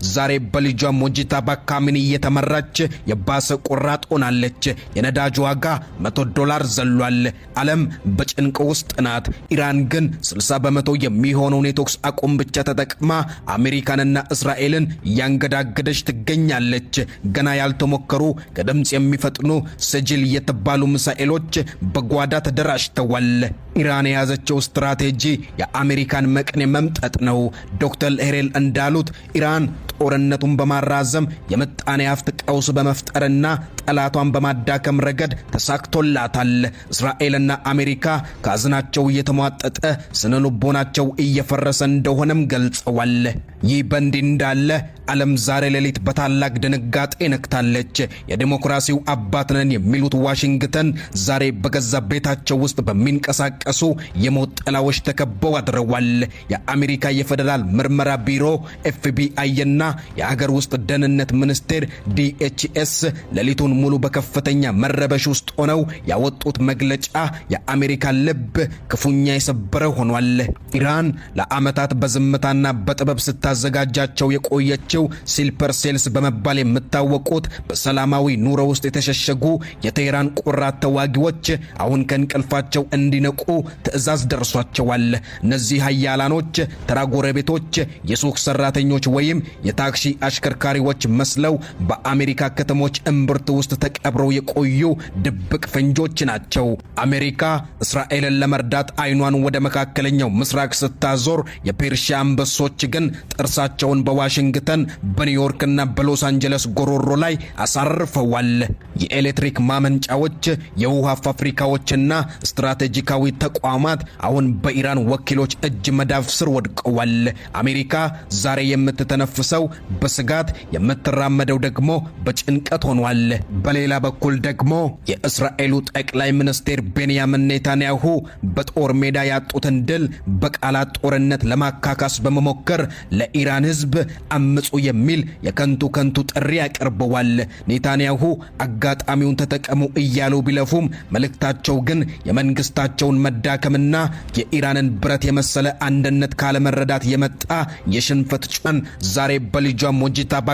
ዛሬ በልጇ ሞጂታባ ካሚኒ እየተመራች የባሰ ቆራጥ ሆናለች። የነዳጅ ዋጋ 100 ዶላር ዘሏል። ዓለም በጭንቅ ውስጥ ናት። ኢራን ግን 60% የሚሆነውን የተኩስ አቁም ብቻ ተጠቅማ አሜሪካንና እስራኤልን እያንገዳገደች ትገኛለች። ገና ያልተሞከሩ፣ ከድምፅ የሚፈጥኑ ሰጅል የተባሉ ሚሳኤሎች በጓዳ ተደራጅተዋል። ኢራን የያዘችው ስትራቴጂ የአሜሪካን መቅኔ መምጠጥ ነው። ዶክተር ሄሬል እንዳሉት ኢራን ጦርነቱን በማራዘም፣ የምጣኔ ሀብት ቀውስ በመፍጠርና ጠላቷን በማዳከም ረገድ ተሳክቶላታል። እስራኤልና አሜሪካ ካዝናቸው እየተሟጠጠ፣ ስነ ልቦናቸው እየፈረሰ እንደሆነም ገልጸዋል። ይህ በእንዲህ እንዳለ ዓለም ዛሬ ሌሊት በታላቅ ድንጋጤ ነቅታለች። የዲሞክራሲው አባት ነን የሚሉት ዋሽንግተን ዛሬ በገዛ ቤታቸው ውስጥ በሚንቀሳቀሱ የሞት ጥላዎች ተከበው አድረዋል። የአሜሪካ የፌዴራል ምርመራ ቢሮ ኤፍቢአይ እና የሀገር ውስጥ ደህንነት ሚኒስቴር ዲኤችኤስ ሌሊቱን ሙሉ በከፍተኛ መረበሽ ውስጥ ሆነው ያወጡት መግለጫ የአሜሪካን ልብ ክፉኛ የሰበረ ሆኗል። ኢራን ለዓመታት በዝምታና በጥበብ ስታዘጋጃቸው የቆየችው sleeper cells በመባል የሚታወቁት በሰላማዊ ኑሮ ውስጥ የተሸሸጉ የቴህራን ቆራጥ ተዋጊዎች አሁን ከእንቅልፋቸው እንዲነቁ ትዕዛዝ ደርሷቸዋል። እነዚህ ሀያላኖች ተራ ጎረቤቶች፣ የሱቅ ሰራተኞች ወይም የታክሲ አሽከርካሪዎች መስለው በአሜሪካ ከተሞች እምብርት ውስጥ ተቀብረው የቆዩ ድብቅ ፈንጆች ናቸው። አሜሪካ እስራኤልን ለመርዳት አይኗን ወደ መካከለኛው ምስራቅ ስታዞር፣ የፔርሺያ አንበሶች ግን ጥርሳቸውን በዋሽንግተን፣ በኒውዮርክና በሎስ አንጀለስ ጎሮሮ ላይ አሳርፈዋል። የኤሌክትሪክ ማመንጫዎች፣ የውሃ ፋብሪካዎችና ስትራቴጂካዊ ተቋማት አሁን በኢራን ወኪሎች እጅ መዳፍ ስር ወድቀዋል። አሜሪካ ዛሬ የምትተነፍሰው በስጋት፣ የምትራመደው ደግሞ በጭንቀት ሆኗል። በሌላ በኩል ደግሞ የእስራኤሉ ጠቅላይ ሚኒስቴር ቤንያሚን ኔታንያሁ በጦር ሜዳ ያጡትን ድል በቃላት ጦርነት ለማካካስ በመሞከር ለኢራን ሕዝብ አምፁ የሚል የከንቱ ከንቱ ጥሪ አቅርበዋል። ኔታንያሁ አጋጣሚውን ተጠቀሙ እያሉ ቢለፉም መልእክታቸው ግን የመንግስታቸውን መዳከምና የኢራንን ብረት የመሰለ አንድነት ካለመረዳት የመጣ የሽንፈት ጩኸት ዛሬ በልጇ ሞጂታባ